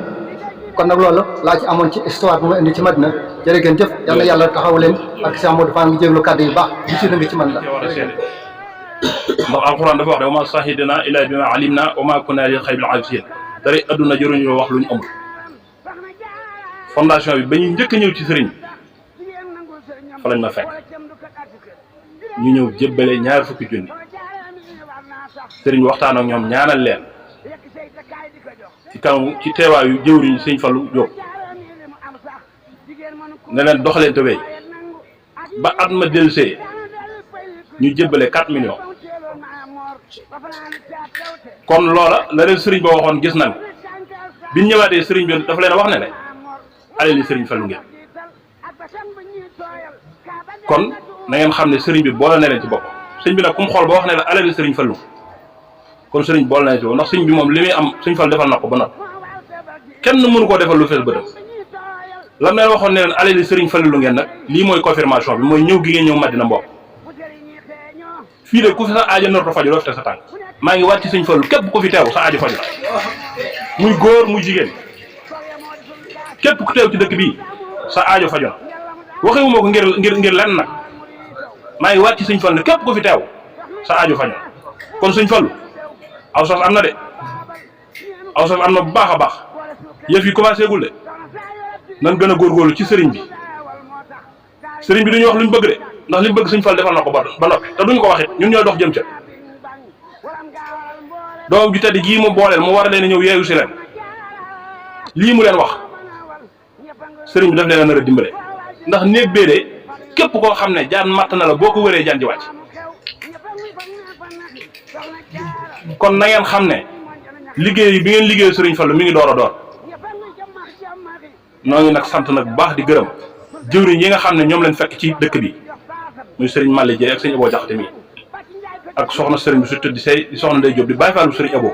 kon nag loolu laa ci amoon ci histoire bu ma indi ci Madina jërë ngeen jëf yal na yàlla taxaw leen ak Cheikh Mamadou Fadal ngi jéglu kàddu yu baax li ci dëng ci man la ndax alxuraan dafa wax ne wa ma sahidna illa bima alimna wa ma kunna lil xaybil aafisiin dara adduna jëruñu wax lu ñu amul fondation bi ba ñu njëkk a ñëw ci sëriñ fa lañ ma fekk ñu ñëw jébbale ñaar fukki junni sëriñ bi waxtaan ak ñoom ñaanal leen ci kanam ci teewaayu jëwriñ sëñ Fallou Diop ne leen dox leen te wéy ba at ma dellusee ñu jébbale 4 millions kon loola la leen sëriñ ba waxoon gis nañ bi ñu ñëwaatee sëriñ bi dafa leen wax ne alali sëriñ Fallou ngeen kon na ngeen xam ne sëriñ bi boole na leen ci bopp sëriñ bi nag ku mu xool ba wax ne la alali sëriñ Fallou kon sëriñ boole na leen ci bopp ndax sëriñ bi moom li muy am sëriñ Fallou defal na ko ba noppi kenn mënu koo defal lu fees bëtam lam leen waxoon ne leen alali sëriñ Fallou ngeen nag lii mooy confirmation bi mooy ñëw gi ngeen ñëw Madina Mbokk fii de ku fi sa aajo norto faju doo fi te sa tànk maa ngi waat ci sëriñ Fallou képp ku fi teew sa aajo faju la muy góor muy jigéen képp ku teew ci dëkk bii sa aajo faju na waxewu ma ko ngir lenn nag maa ngi waat ci sëñ Fallu ne képp ku fi teew sa aajo faju na kon sëñ Fallu aw sas am na de aw sas am na bu baax a baax yëf yi commencé gul de nan gën a góorgóorlu ci sëriñ bi sëriñ bi duñu wax luñ bëgg de ndax liñ bëgg sëñ Fallu defal na ko ba noppi te duñ ko wax it ñun ñooy dox jëm ca doomam ju tedd gii mu booleel mu war a leen ñëw yeewu si leen lii mu leen wax sëriñ bi daf leen a nar a dimbale ndax néeg bee de képp koo xam ne jaan matt na la boo ko wëree jaan ji wàcc kon na ngeen xam ne liggéey bi ngeen liggéey sëriñ Fallu mi ngi door a door noo ngi nag sant nag bu baax di gërëm jëwriñ yi nga xam ne ñoom leen fekk ci dëkk bi muy sëriñ Malle Dieye ak sëriñ Abo Jaxate mi ak soxna sëriñ bi su tëdd say di soxna Ndey Jóob di bàyyi faalu sëriñ Abo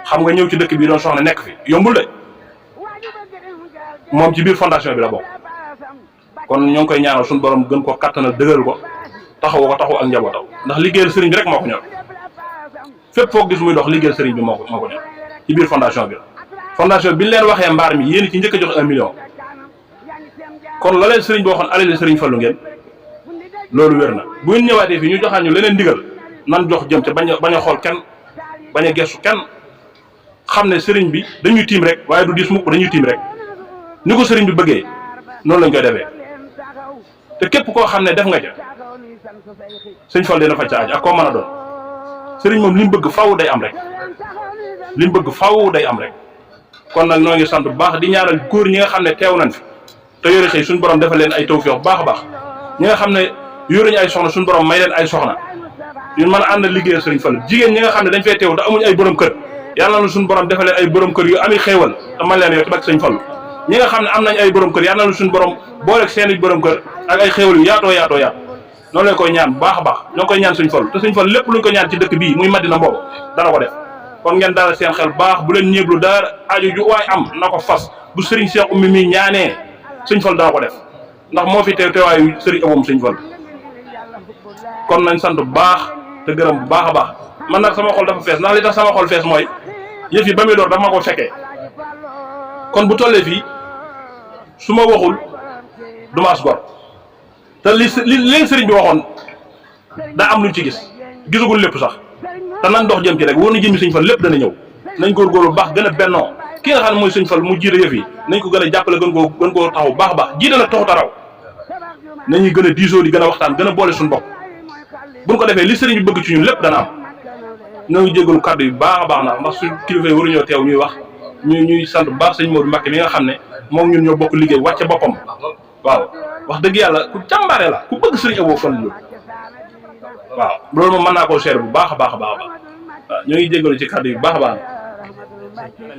xam nga ñëw ci dëkk bi doon soxna nekk fi yombul de moom ci biir fondation bi la bokk kon ñoo ngi koy ñaanal suñu borom gën ko kattanal dëgëral ko taxawu ak njabootam ndax liggéeyal sëriñ bi rek moo ko ñor fépp foo gis muy dox liggéeyal sëriñ bi moo ko ñor ci biir fondation bi la fondation bi ñu leen waxee mbaar mi yéen ci njëkk a jox 1 million kon la leen sëriñ boo waxoon alali sëriñ Fallu ngeen loolu wér na bu ngeen ñëwaatee fii ñu joxaan ñu leneen ndigal nan jox jëm te bañ a xool kenn bañ a gestu kenn xam ne sëriñ bi dañuy tiim rek waaye du dis mukk dañuy tiim rek ni ko sëriñ bi bëggee noonu lañ koy defee te képp koo xam ne def nga ca sëñ Fall dina faj ca aaj ak koo mën a doon sëriñ moom li mu bëgg faw day am rek li mu bëgg faw day am rek kon nag ñoo ngi sant bu baax di ñaanal góor ñi nga xam ne teew nañ fi te yore xëy suñu borom defal leen ay tawfeex bu baax a baax ñi nga xam ne yoruñu ay soxna suñu borom may leen ay soxna ñun mën a ànd liggéeyal sëriñ Fall jigéen ñi nga xam ne dañ fay teew te amuñu ay borom kër yàlla na suñu borom defalee ay borom kër yu ami xéewal te man leen yow ci barke sëñ Fallu ñi nga xam ne am nañ ay borom kër yàlla na suñu borom booleeg seen i borom kër ak ay xéewal yu yaatoo noonu lañ koy ñaan bu baax a baax ñoo koy ñaan sëñ Fallu te sëñ Fallu lépp luñ ko ñaan ci dëkk bii muy Madina Mboobu dana ko def kon ngeen dalal seen xel baax bu leen ñeeblu dara aju ju waay am na ko fas bu sëriñ Cheikh Oumy mi ñaanee sëñ Fallu dana ko def ndax moo fi teewaayu sëriñ Aboum sëñ Fallu kon nañ sant bu baax te gërëm bu baax a baax man nag sama xol dafa fees ndax li tax sama xol fees mooy yëf yi ba muy door dafa ma ko fekkee kon bu tollee fii su ma waxul du ma as gor te li sëriñ bi waxoon daa am luñ ci gis gisagul lépp sax te nan dox jëm ci rek wóor na jëmi sëñ Fall lépp dana ñëw nañ góorgóorlu bu baax gën a bennoo ki nga xam ne mooy sëñ Fall mu jiite yëf yi nañ ko gën a jàppale gën koo taxaw baax a baax jiite nag taxut a raw nañuy gën a diisoo di gën a waxtaan gën a boole suñu bopp buñ ko defee li sëriñ bi bëgg ci ñun lépp dana am ñoo ngi jégalu kàddu yu baax a baax ndax suñ kilifa yi waruñoo teew ñuy wax ñuy sant bu baax sëñ Modou Mbacké mi nga xam ne moom ñun ñoo bokk liggéey wàcce boppam waaw wax dëgg yàlla ku jàmbaare la ku bëgg sëriñ Abo Fall lu waaw loolu moom mën naa koo seere bu baax a baax a baax waaw ñoo ngi jégalu ci kàddu yu baax a baax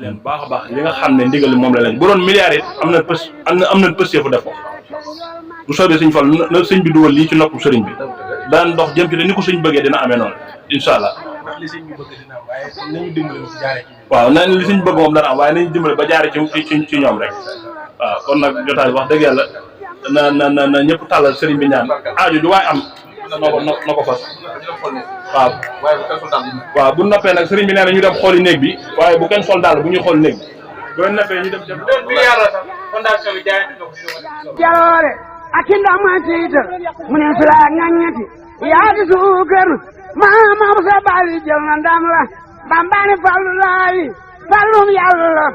leen baax a baax li nga xam ne ndigal moom la leen bu doon milliards it am na pës fu def ko bu soobee sëñ Fall na sëñ bi dugal lii ci nopp sëriñ bi daan dox jëm ci te ni ko sëñ bëggee dina amee noonu incha allah waaw nañ li sëñ bëgg moom dana am waaye nañu dimbale ba jaare ci ñoom rek waaw kon nag jotaay wax dëgg yàlla na ñëpp tàllal sëriñ bi ñaan aajo ju waaye am na ko fas waaw bu noppee nag sëriñ bi nee na ñu dem xooli néeg bi waaye bu kenn sol daal bu ñuy xool néeg bi bu leen noppee ñu dem fondation bi jaloore ak ndam ma tiital mu ne su la ngañati yaa di suukar maama sa bali jël na ndam la bambani fallu laayi fallum yàlla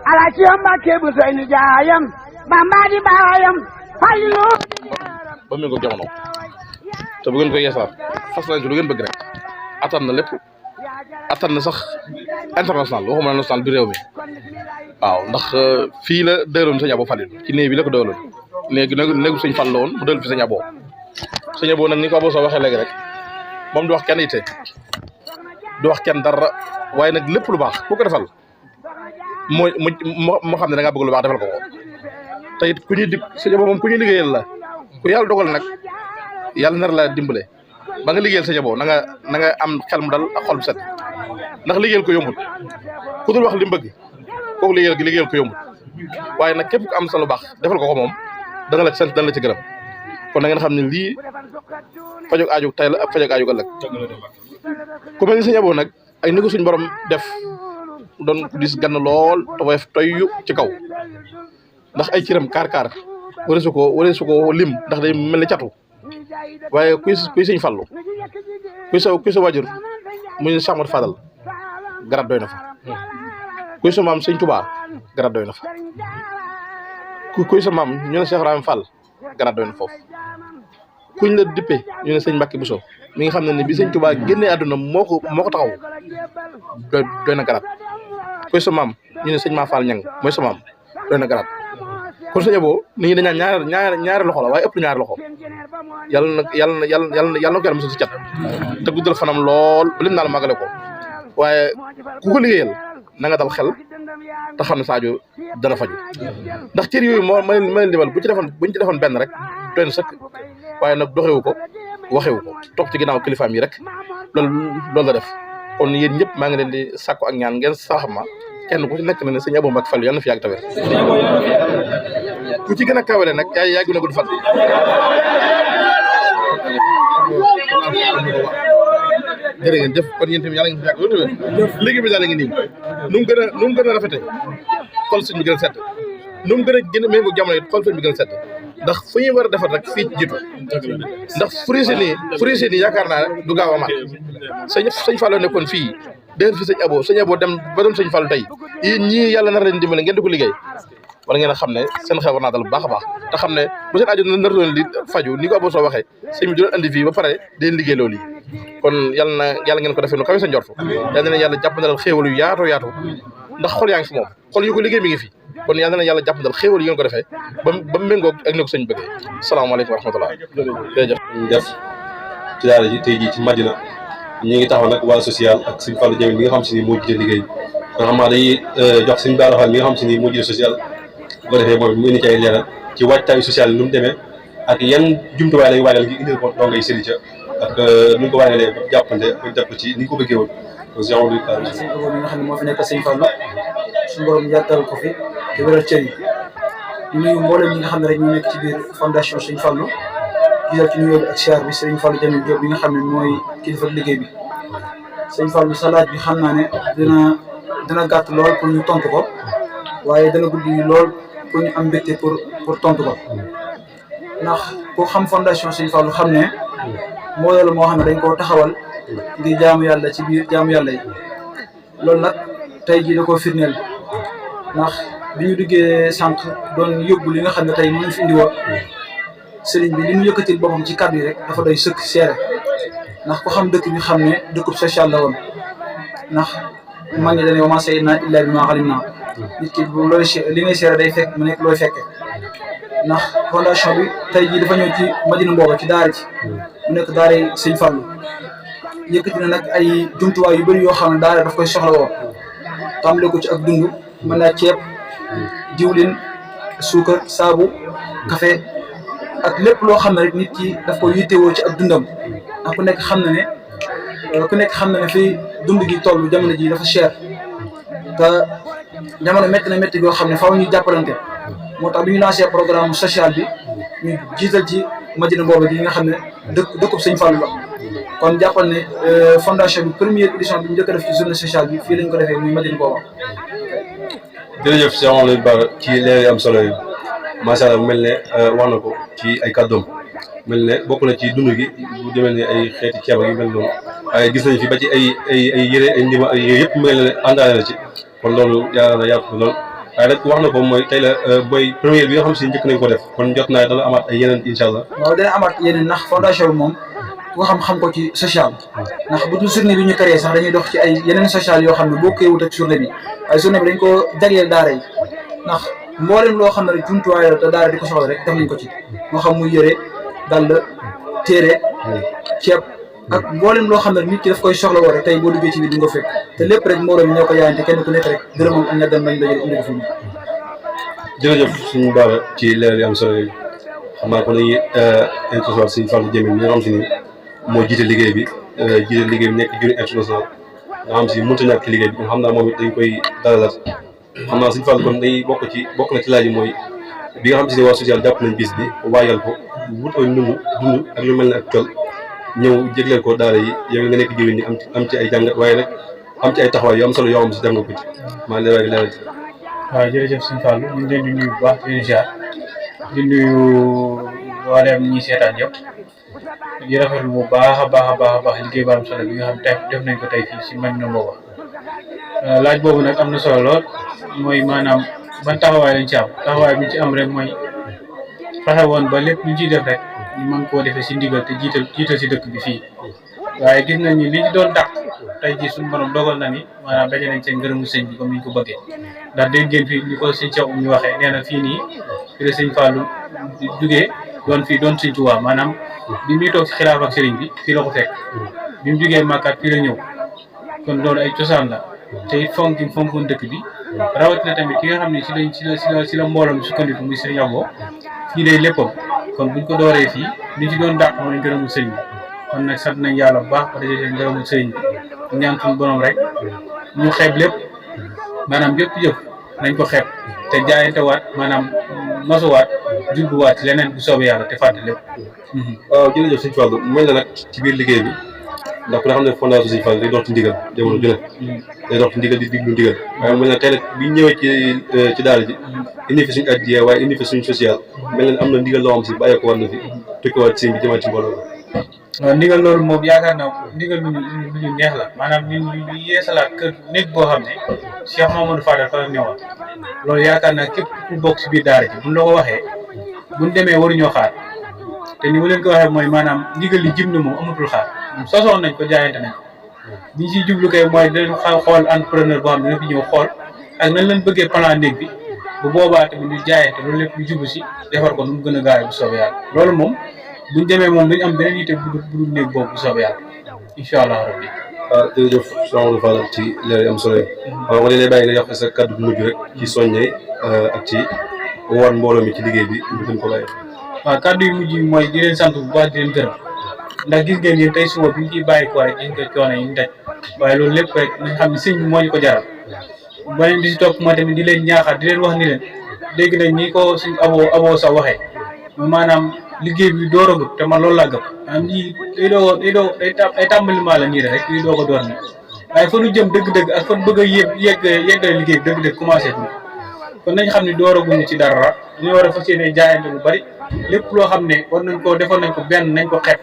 ala ci Mbàkke bu sey ni jaayam bamba di baayam fallu ba mu ko jamono te bu ngeen koy yeesaat fas nañ ci lu ngeen bëgg rek attan na lépp attan na sax international waxuma la national bi réew mi waaw ndax fii la dëloon sëñ Abo Fall ci néeg bi la ko dëloon néegu sëñ Fall la woon mu dël fi sëñ Abo nag ni ko Abo soo waxee léegi rek moom du wax kenn ite du wax kenn dara waaye nag lépp lu baax ku ko defal moo xam ne da ngaa bëgg lu baax defal ko te it ku ñuy dig sëñ Abo moom ku ñuy liggéeyal la ku yàlla dogal nag yàlla nar la dimbale ba nga liggéeyal sëñ Abo na nga am xel mu dal ak xol bu set ndax liggéeyal ko yombut ku dul wax li mu bëgg kooku liggéeyal ko yombut waaye nag képp ku am sa lu baax defal ko moom dana la ci sant dana la ci gërëm kon na ngeen xam ne lii fajog aaju tey la ak fajog aaju ëllëg ku mel ni sëñ Abo nag ay ni ko suñ borom def doon ku dis gann lool te woyof toyyu ci kaw ndax ay ciram kaar wala su ko lim ndax day mel ni catu waaye kuy sëñ Fallu kuy sa wajur mu ñu Cheikh Ahmadou Fadal garab doy na fa kuy sa maam sëñ Touba garab doy na fa kuy sa maam ñu ne Cheikh Ibrahima Fall garab doy na foofu kuñ la dippe ñu ne sëñ Mbàkke Bousso mi nga xam ne bi sëñ Touba génnee àdduna moo ko taxaw doy na garab kuy sa maam ñu ne sëñ Ma Fall Ñang mooy sa maam doy na garab kon sëñ Abo nit ñi dañaan ñaari loxo la waaye ëpp ñaari loxo yàlla na ko yàlla mos a si cat te guddal fanam lool ba lim naa la màggale ko waaye ku ko liggéeyal na nga dal xel te xam ne Sadio dana faju ndax cër yooyu moo ma leen dimal buñ ci defoon benn rek doy na sëkk waaye nag doxewu ko waxewu ko topp ci ginnaaw kilifaam yi rek loolu la def kon yéen ñëpp maa ngi leen di sàkku ak ñaan ngeen sax ma kenn ku ci nekk na ne sëñ Abo Mbàkke Fall yàlla na fi yàgg tawér ku ci gën a kawale nag yaay yàgg na gudd fan jërë ngeen jëf kon yéen tamit yàlla ngeen fi yàgg loolu léegi bi daal la ngi nii nu mu gën a rafete xol sëñ bi gën a sedd nu mu gën a méngoo jamono it xol sëñ bi gën a sedd ndax fu ñuy war a defar rek fii jiitu ndax frise nii yaakaar naa du gaaw a mat sëñ Fallou nekkoon fii déen fi sëñ Abo dem ba doon sëñ Fallou tey yéen ñii yàlla nar leen dimbale ngeen di ko liggéey war ngeen a xam ne seen xel war naa dal bu baax a baax te xam ne bu seen aajo nar doon li faju ni ko Abo soo waxee sëñ bi doon andi fii ba pare deen liggéey loolu yi kon yàlla ngeen ko defee nu kawe sa njort yàlla na yàlla jàppandalal xéewal yu yaatu ndax xol yaa ngi fi moom xol yu ko liggéey mi ngi fi kon yàlla na yàlla jàppandal xéewal yi ngeen ko defee ba méngoog ak ni ko sëñ bëggee salaamaaleykum wa rahmatullah jërëjëf ñu def ci daara ji tey jii ci Madina ñi ngi taxaw nag waa social ak sëñ Fallou Dieng bi nga xam si ni moo jiite liggéey kon xam naa dañuy jox suñu Bara Fall mi nga xam si ni moo jiite social bu ko defee moom mu indi ci ay leeral ci waajtaayu social yi nu mu demee ak yan jumtuwaay lay waajal ngir indil ko dongay sëriñ ca ak nu ñu ko waajalee ba jàppante ba jàpp ci ni ñu ko bëggee woon. sëñ Abo mi nga xam ne moo fi nekk sëñ Fallou suñu borom yàggal ko fi te wéral cër yi di nuyu mboolem ñi nga xam ne rek ñu nekk ci biir fondation sëñ Fallou gisal ci nuyoo bi ak siyaar bi sëñ Fallou Jamil Diop bi nga xam ne mooy kilifa liggéey bi sëñ Fallou sa laaj bi xam naa ne dina gàtt lool pour ñu tontu ko waaye dana gudd lool pour ñu am mbégte pour tontu ko ndax ku xam fondation sëñ Fallou xam ne mbooloo la moo xam ne dañ koo taxawal ngir jaamu yàlla ci biir jaamu yàlla yi loolu nag tey jii da koo firndeel ndax bi ñu duggee sànq doon yóbbu li nga xam ne tey mën nañ fi indi woon sëriñ bi li mu yëkkatil boppam ci kàddu yi rek dafa doy sëkk seere ndax ku xam dëkk bi xam ne dëkkub social la woon ndax maa ngi dañuy wa maa shahidnaa illaa bimaa alimnaa nit ki bu looy li ngay seere day fekk mu nekk looy fekke ndax fondation bi tey jii dafa ñëw ci Madina Mbooba ci daara ji mu nekk daara sëñ Fallou yëkkati na nag ay jumtuwaay yu bëri yoo xam ne daara daf koy soxla woo tàmbale ko ci ak dund mën naa ceeb diwlin suukar saabu café ak lépp loo xam ne rek nit ki daf ko yittewoo ci ak dundam ndax ku nekk xam na ne fii dund gi toll jamono ji dafa cher te jamono métti na métti goo xam ne faaw ñuy jàppalante moo tax bi ñu lancé programme social bi ñu jiital ci Madina Mbooba gi nga xam ne dëkkub sëñ Fallou la kon jàppal ne fondation bi première édition bi ñu njëkk a def ci journée sociale bi fii lañ ko defee muy Madina Mbooba. jërëjëf Cheikh Amadou Bara ci leer yi am solo yi macha allah mel ne wax na ko ci ay kàddoom mel ne bokk na ci dund gi bu demee ne ay xeeti ceeb yu mel noonu waaye gis nañ fi ba ci ay yére ay ndima ay yooyu yëpp mel ne àndaale na ci kon loolu yaakaar naa yaatu lool waaye nag wax na ko mooy tey la booy première bi nga xam si njëkk nañ ko def kon jot naa dana amaat ay yeneen incha allah. waaw dana amaat yeneen ndax fondation bi moom ku xam ko ci social ndax bu dul journée bi ñu créé sax dañuy dox ci ay yeneen social yoo xam ne boo koy wut ak journée bi waaye journée bi dañ ko jagleel daara yi ndax mboolem loo xam ne rek jumtuwaay la te daara di ko soxla rek def nañ ko ci moo xam muy yëre dàll téere ceeb ak mboolem loo xam ne nit ki daf koy soxla woo rek tey boo duggee ci biir di nga fekk te lépp rek mbooloo mi ñoo ko yaayante kenn ku nekk rek dërëmam ak ña dem nañ dajale indi ko fi mu. jërëjëf suñu Bara ci leer yi am solo yi xam naa ko dañuy introduire suñu Fallou Jamil mi nga xam si ni moo jiite liggéey bi nekk juri international nga xam si mënut a ñàkk ci liggéey bi xam naa moom it dañ koy dalalaat xam naa suñu Fallou kon day bokk na ci laaj yi mooy bi nga xam si ne waa social jàpp nañ bis bi waajal ko wut ay numu dund ak lu mel ne ak col ñëw jégleel ko daara yi yow nga nekk jëwriñ ñi am ci ay jàngat waaye nag am ci ay taxawaay yu am solo yoo xam si def nga ko ci maa ngi lay leeral ci. waaw jërëjëf sëñ Fallou ñu ngi leen di nuyu bu baax di leen ziar di nuyu waleem ñi seetaan yëpp di rafetlu bu baax a baax liggéey bu am solo bi nga xam tey def nañ ko tey fii si Madina Mbooba laaj boobu nag am na solo lool mooy maanaam ban taxawaay lañ ci am taxawaay bi ñu ci am rek mooy fexe woon ba lépp ñu ciy def rek ñu mën koo defee si ndigal te jiital si dëkk bi fii waaye gis nañ ni li ci doon dàq tey jii suñu borom dogal na ni maanaam daje nañ seen ngërëmu sëñ bi comme ni ñu ko bëggee ndax dégg ngeen fii ni ko sëñ Cheikh ñu waxee nee na fii nii fi la sëñ Fallou jugee doon sëñ Tuubaa maanaam bi muy toog si xilaaf ak sëriñ bi fii la ko fekk bi mu jugee Màkkaat fii la ñëw kon loolu ay cosaan la te it fonkoon dëkk bi rawatina tamit ki nga xam ne si la mbooloo mi sukkandiku muy sëriñ Abo fii day léppam kon buñ ko dooree fii li ci doon dàq mooy ngërëmu sëriñ bi kon nag sant nañ yàlla bu baax ba daje seen ngërëmu sëriñ bi ñaan suñu borom rek ñu xeeb lépp maanaam bépp jëf nañ ko xeeb te jaayantewaat maanaam masuwaat jubluwaat ci leneen bu soobee yàlla te fàtte lépp. waaw jërëjëf sëñ Fallou mel na nag ci biir liggéey bi ndax ku nga xam ne fondation sëñ Fallou day dox ci ndigal jamono ju ne day dox ci ndigal di diglu ndigal waaye mel na tey nag bi ñëwee ci daara ji indi fi suñu addiya waaye indi fi suñu social mel na am na ndigal loo xam si bàyyi ko war na fi tukkiwaat sëñ bi jëmaat ci mbooloo waaw ndigal loolu moom yaakaar naa ndigal lu ñu neex la maanaam ñu yeesalaat kër néeg boo xam ne Cheikh Mamadou Fadal fa la newoon loolu yaakaar naa képp ku bokk si biir daara ji buñ la ko waxee buñ demee waruñoo xaar te ni ma leen ko waxee mooy maanaam ndigal li jëm na moom amatul xaar sosoon nañ ko jaayante nañ ñi ciy jublu kay mooy dinañ xool entrepreneur boo xam ne dina fi ñëw xool ak nañ leen bëggee plan néeg bi bu boobaa tamit ñu jaayante loolu lépp ñu jublu si defar ko nu mu gën a gaaw bu soobee yàlla loolu moom buñ demee moom dañu am beneen yitte bu dul néeg boobu bu soobee yàlla incha allah rabbi jërëjëf Cheikh Amadou Fall ci leer yi am solo yi. waaw ma lay bàyyi nga jox sa kàddu bu mujj rek ci soññee ak ci woon mbooloo mi ci liggéey bi ñu gën ko bàyyi. waaw kàddu yu mujj yi mooy di leen sant bu baax di leen gërëm ndax gis ngeen ni tey suba bi ñu ciy bàyyi ko rek gis nga coono yi ñu daj waaye loolu lépp rek nañ xam ne sëñ bi moo ñu ko jaral beneen bi si topp moo tamit di leen ñaaxaat di leen wax ni leen dégg nañ ni ko suñ aboo sax waxee maanaam liggéey bi dooragut te man loolu laa gëm maanaam lii day tàmbaliment la nii rek lii doog a door ni waaye fa nu jëm dëgg-dëgg ak fan bëgg a yeggale liggéey bi dëgg-dëgg commencé tuuti kon nañ xam ne dooraguñu ci dara dañoo war a fas yéene jaayante lu bari lépp loo xam ne war nañ ko defoon nañ ko benn nañ ko xeeb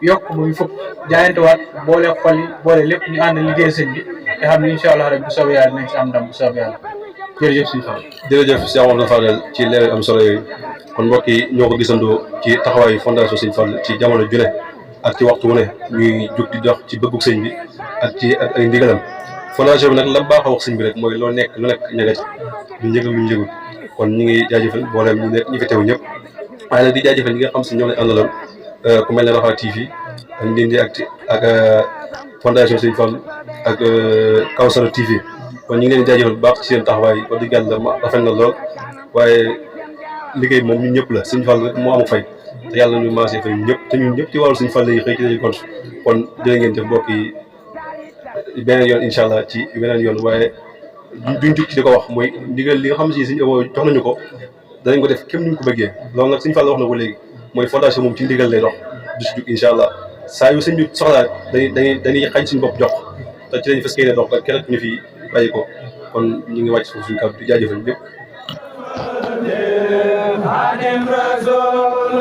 yokk ba mu fukk jaayante waat boole xol yi boole lépp ñu ànd liggéey sëñ bi te xam ne incha allah rek bu soobee yàlla nañ ci am ndam bu soobee yàlla jërëjëf suñu Fall. jërëjëf Cheikh Amadou Fadel ci leer am solo yooyu kon mbokk yi ñoo ko gisandoo ci taxawaayu fondation Sëñ Fall ci jamono ju ne ak ci waxtu wu ne ñuy jug di dox ci bëggug sëñ bi ak ay ndigalam fondation bi nag la baax a wax sëñ bi rek mooy loo nekk lu nekk ñaga ci ñu njëgal lu njëgul kon ñu ngi jaajëfal mboolem ñi fi teew ñëpp waaye nag di jaajëfal ñi nga xam si ñoom lañ àndaloon ku mel ne Rafah TV ak Ndindy ak fondation Sëñ Fall ak Kawsara TV kon ñu ngi leen di jaajëfal bu baax ci seen taxawaay wax dëgg yàlla rafet na lool waaye liggéey bi moom ñun ñëpp la Sëñ Fall rek moo amu fay te yàlla ñu maasee fay ñëpp te ñun ñëpp ci wàllu Sëñ Fall yi xëy ci lañu gont kon jërë ngeen jëf mbokk yi beneen yoon incha allah ci beneen yoon waaye duñ jug ci di ko wax mooy ndigal li nga xam si Sëñ Abo jox nañu ko danañ ko def képp ñu ko bëggee loolu nag Sëñ Fall wax na ko léegi mooy fondation moom ci ndigal lay dox du si jug incha allah saa yu sëñ bi soxlaa dañuy xañ suñu bopp jox te ci lañu fas yéene dox ba keneen ñu fi bàyyi ko kon ñu ngi wàcc foofu suñu kàddu di jaajëfal ñëpp. Xaadim Rasuul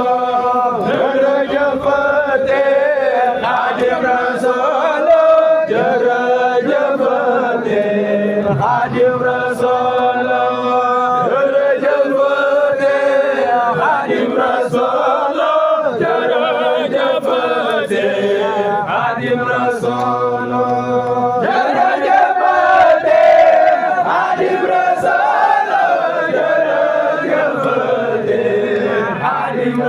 jërëjëfate Xaadim Rasuul jërëjëfate Xaadim Rasuul jërëjëfate Xaadim Rasuul jërëjëfate Xaadim Rasuul jërëjëfate Xaadim Rasuul Xaadim